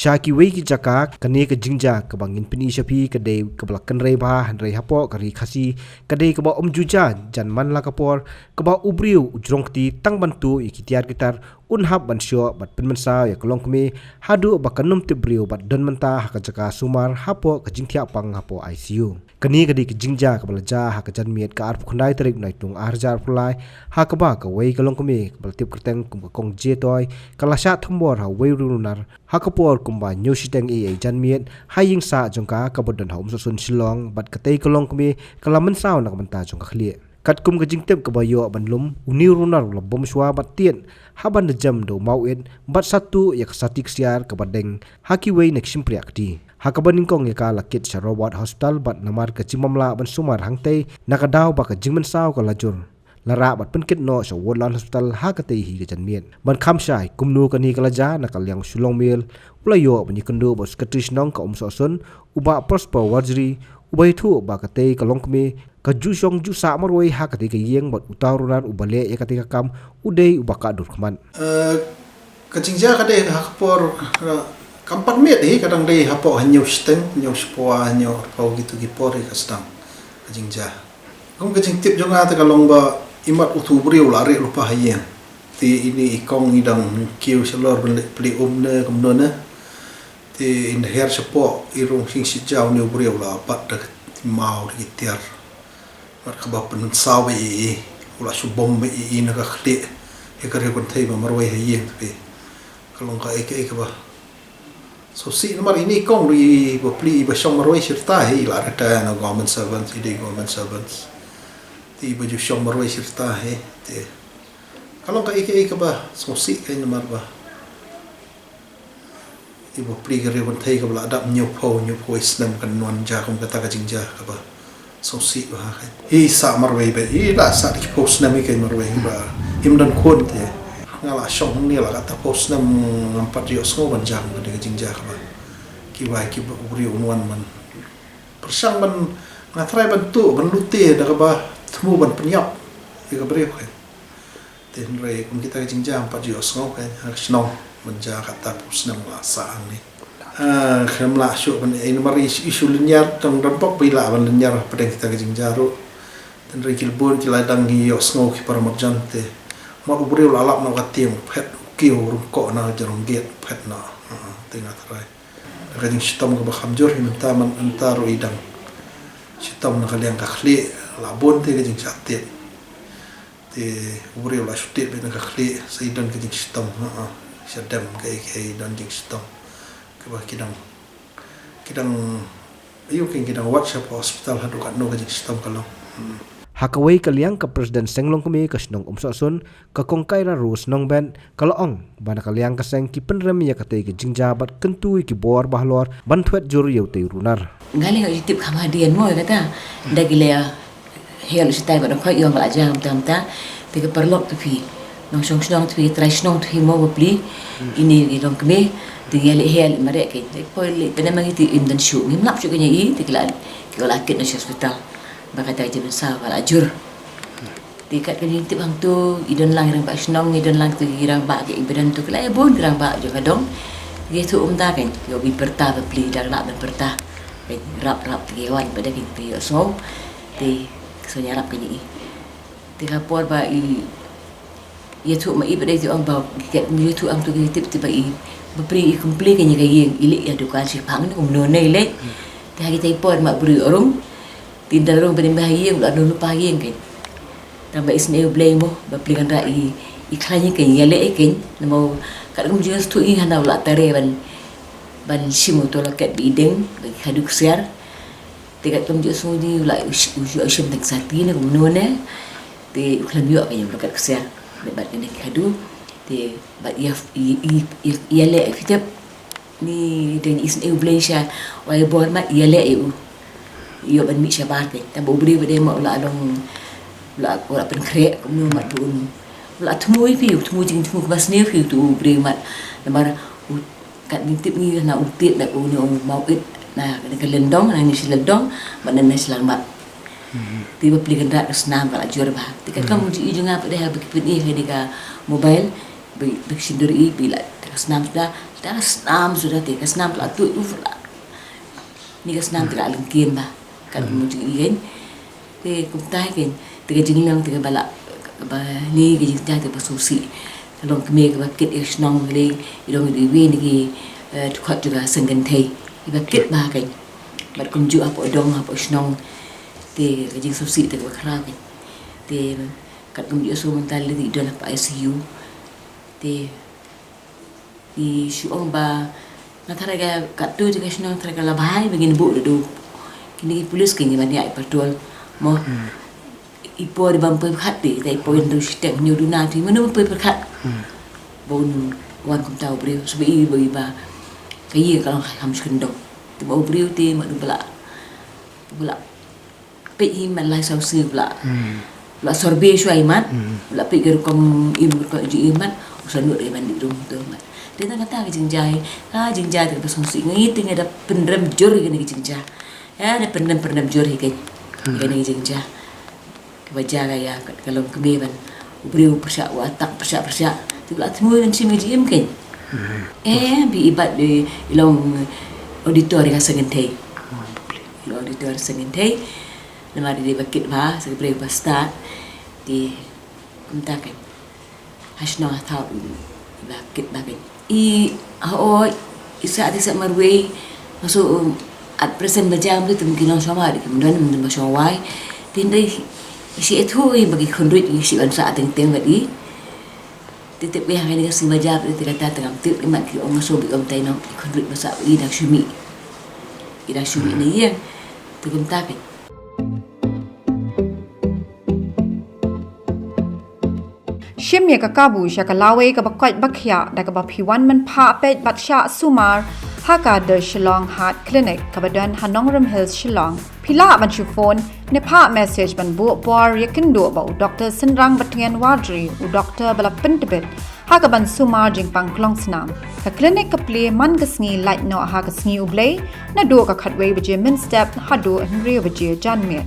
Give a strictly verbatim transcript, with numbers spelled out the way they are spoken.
Sha kiwei ki jaka, kane ka jingjia kaba ngin pyni sha phi ka dei kaba la kynrei bha, hynrei hapoh ka ri Khasi ka dei kaba ym ju jia jan man la ka por, kaba u briew u jrong kti tang ban tuh ïa ki tiar ki tar, un hap ban shoh bad pynmynsaw ïa ka longkmie haduh ba kan ym tip briew bad don mynta ha ka jaka sumar hapoh ka jingthiah pang hapoh I C U. Kane ka dei ka jingjia kaba la jia ha ka janmiet ka arphew khyndai tarik Naitung ar hajar arphew lai, ha kaba kawei ka longkmie kaba la tip kyrteng kum ka Kong Jetoi ka la shah thombor ha uwei u riewrunar, ha ka por kumba hynñiew shiteng eiei janmiet, ha ïing sah jong ka kaba don ha Umsohsun Shillong, bad katei ka longkmie ka la mynsaw na ka bynta jong ka khlieh. Katkum ka jingtip kaba ïoh ban lum, une u riewrunar u la bom shuwa bad tied ha ban da jem da u mawit bad sa tuh ïa ka sati ksiar kaba deng ha kiwei na ki shympriahkti. Ha kaba nyngkong ïa ka la kit sha Robert Hospital bad namar ka jingmamlah ban sumar hangtei, na ka daw ba ka jingmynsaw ka la jur, la rah bad pynkit noh sha Woodland Hospital ha katei hi ka janmiet. Ban kham shai kumno kane ka la jia, na ka liang u Shillong Mail u la ïoh ban ïakynduh bad u Secretary Shnong ka Umsohsun, u Bah Prosper Warjri, uba ïathuh ba katei ka longkmie ka ju shong ju sah marwei ha katei ka ïing bad uta u riewrunar uba leh ïa katei ka kam u dei uba kah dur khmat. Eh, ka jingjia ka dei ha ka por, eh, kam pat miet hi, ka dang dei hapoh hynñiew shiteng, hynñiew shiphew, hynñiew arphew, kitu ki por hi ka sdang ka jingjia. Kum ka jingtip jong nga te ka long ba imat utu u briew u la rieh lypa ha ïing. Te ine i kong i dang kiew shalor ban leit plie um ne kumno ne. Te in her shapoh i rung sing shi jaw, une u briew u la bat da ka maw da ki tiar. Bad kaba pynsaw ba i, i u la shu bom ba i, i na ka khlieh. Ïa ka riew kynthei ba marwei ha ïing te phi. Ka long kaei kaei kaba sngewsih namar ine i kong ruh i bapli i ba shong marwei shi rta hi, i la retire na government servants, i dei government servants. Te i ba ju shong marwei shi rta hi, te ka long kaei kaei kaba sngewsih kaei namar ba i bapli ka riew kynthei kaba la dap hynñiewphew, hynñiewphew wei snem kan wan jia kum kata ka jingjia kaba sngewsih bha kaei. I sah marwei beit, i la sah da ki phew snem hi kaei marwei ba im don khun te. Nga la shong hangne la katta phew snem ngam pat ïohsngew ban jia kum kane ka jingjia kaba ki wai ki ba u briew un wan ban pyrshang ban, nga tharai ban tuh ban lute da kaba thmu ban pynïap ïa ka briew kaei. Te hynrei kum kita ka jingjia ngam pat ju ïohsngew kaei ha ka shnong ban jia katta phew snem la sah hangne. Ah, khlem lah shuh ban ei namar i, i shu lynñiar tang, don pok ba i lah ban lynñiar hapdeng kita ka jingjia ruh. Te hynrei ki la bun ki la dang ïohsngew ki para marjan te. Mat u briew la lap na ka tieng, phet u kiew ryngkoh na ka jrong gate, phet na. Ah, te nga tharai da ka jingshitom kaba kham jur hi mynta, mynta ruh i dang shitom na ka liang ka khlieh, la bun te ka jingshah tied. Te u briew la shu tied beit na ka khlieh, sa i don ka jingshitom, ha, ha. Sha dem kaei kaei i don jingshitom. Kaba ki dang, ki dang, aiu, ki dang wad sha ka hospital haduh katno ka jingshitom ka long. Hmm. Ha kawei ka liang ka President Seng Longkmie ka shnong Umsohsun, ka Kong Kaira Rose Nongbet, ka la ong ba na ka liang ka seng ki pynrem ïa katei ka jingjia bad kyntu ïa ki bor ba halor ban thwet jur ïa utei u runar. Nga leh ïa u tip kham hadien mo ïa kata. Da ki leh hel u shitai bad u khoi ïong ba la jia kumta kumta. Te ka paralok te phi, nongshong shnong te phi, trai shnong te phi mo bapli. Ine i longkmie te ïa leh hel mareh kaei. Te poi leh pyneh ma ngi te im don shuh, ngim lap shuh kaei ïa i, te ki la, ki la kit noh sha hospital. Ba kata ka jingmynsaw ka la jur. Te kat ka jingtip hangto, i don lang i rangbah shnong, i don lang tu i rangbah ki, i ba don tu ki la ïa bun ki rangbah jong ka dong. Ïathuh kumta kaei, ïoh ban pyrta bapli, dang lah ban pyrta. Kaei, rap rap te ki wan, ba dei kaei te ïohsngew. Te ka shu ïarap kaei ïa i. Te ka por ba i ïathuh ma i, ba dei te ong ba kat ïathuh hangto ka jingtip te ba i bapli i complain kaei ïa ka ïing, i leit ïa dukan shiphang ne kumno ne i leit. Te ha kitai por ma briew u rung. Te ynda rung ba dei ba ha ïing, u la don lypa ha ïing kaei. Tang ba isynei U Blei mo, bapli kynrad i, i khlaiñ ïa kaei, ïaleh ïa kaei. Namar katkum jingsngewthuh i hana u la tare ban, ban shim u toilet ba i deng, ba i khadu ksiar. Te katkum jingsngewthuh i u la, u sh-, u sh-, u shim tang sati ne kumno ne. Te u khlem ïoh kaei, u la kat ksiar. Bad, bad kane ki khadu. Te bad ïa, i, i, i, ïaleh ïa, phi tip. Ni dang isynei U Blei sha, wai bor ma ïaleh ïa u. Ïoh ban mih shabar te. Tang ba u briew ba dei ma u la long, u la, u la pynkhreh kumno ma bun. U la thmu ïa phi, u thmu jingthmu kaba sniew phi utu u briew ma. Namar u kat ngin tip ngi na u tied na une u mawit na, na ka lyndong, na ne shi lyndong, ma na ne shi lyngmat. Te bapli kynrad ka snam ka la jur bha. Te ka kam u ji i jong nga pat dei ha ba ki pyni ha kane ka mobile. Ba, ba ki shyndur i, ba i la, te ka snam suda, Da snam suda te ka snam la tu u la. Ni ka snam te ka lengkim ba. Ka mu jing i kein. Te kumta kein. Te ka jinglong te ka ba la. Ba ni ka jingjia te ba susi. Ka long kmie ka ba kit i shnong le. I long i wi ni ki. Dkhot juga sengkynthei. I ba kit ba kein. Bad kumjuh hapoh dong hapoh shnong. Te ka jingsusi te ka ba khraw kein. Te kat kumjuh so mental le i don hapoh I C U. Te i shu ong ba nga tharai ka katto te ka shnong tharai ka la bhai ba ngin buh da du. Kine ki pulis ki ngi ban ïa i patrol mo. I por ba ym poi pyrkhat te, i por in du shiteng nyu du na te mano ym poi pyrkhat. Ba un wan kumta u briew shu ba i ba i ba ka ïing ka long kham shu kyndong. Te ba u briew te ma du ba la ba la peit hi mat lai saw sngi ba la. Ba la sorbe shuwa i mat. Ba la peit ka rukom im rukom ji i mat. U sa nud i man di rum tu mat. Te tang kata ka jingjia hi. Ka jingjia te ka ba sngewsih ngi te ngi da pynrem jur hi kane ka jingjia. Ïa da pynrem pynrem jur hi kane. Kane ka jingjia. Ka ba jia ka ïa ka long kmie ban. U briew pyrshah u atak pyrshah pyrshah. Te ba la thmu ban shim ka ji im kane. Eh bi i bat di i long auditor ka sengkynthei. I long auditor sengkynthei. Namar i dei ba kit ba sa ka briew ba stad. Te kumta kane. Ha shnong ha thaw i ba kit ba kane. I ha oi i sa te sa marwei. Maso at present ba jam te tum ki nong shong wai ki mdon mdon ba shong wai. Te ndai i shi ethu i ba ki khunrit i shi ban sa teng teng ba i. Te te be ha ni ka sing ba jam te kata tengam te i mat ki ong so bi ong tai nong i khunrit ba sa i da shumi. I da shumi ni ïeng. Te kumta kane. Shim ïa ka kabu sha ka lawei ka ba koit ba khiah da ka ba phi wan mynphah peit bad shah sumar ha ka The Shillong Heart Clinic ka ba don ha Nongrum Hills, Shillong. Phi lah ban shu phone ne phah message ban buh por ïa kynduh ba u Doctor Synrang Batngen Wardri, u doctor ba la pyntbit ha ka ban sumar jingpang klong snam. Ka clinic ka plie man ka sngi lait noh ha ka sngi U Blei naduh ka khatwei baje mynstep haduh hynriew baje janmiet.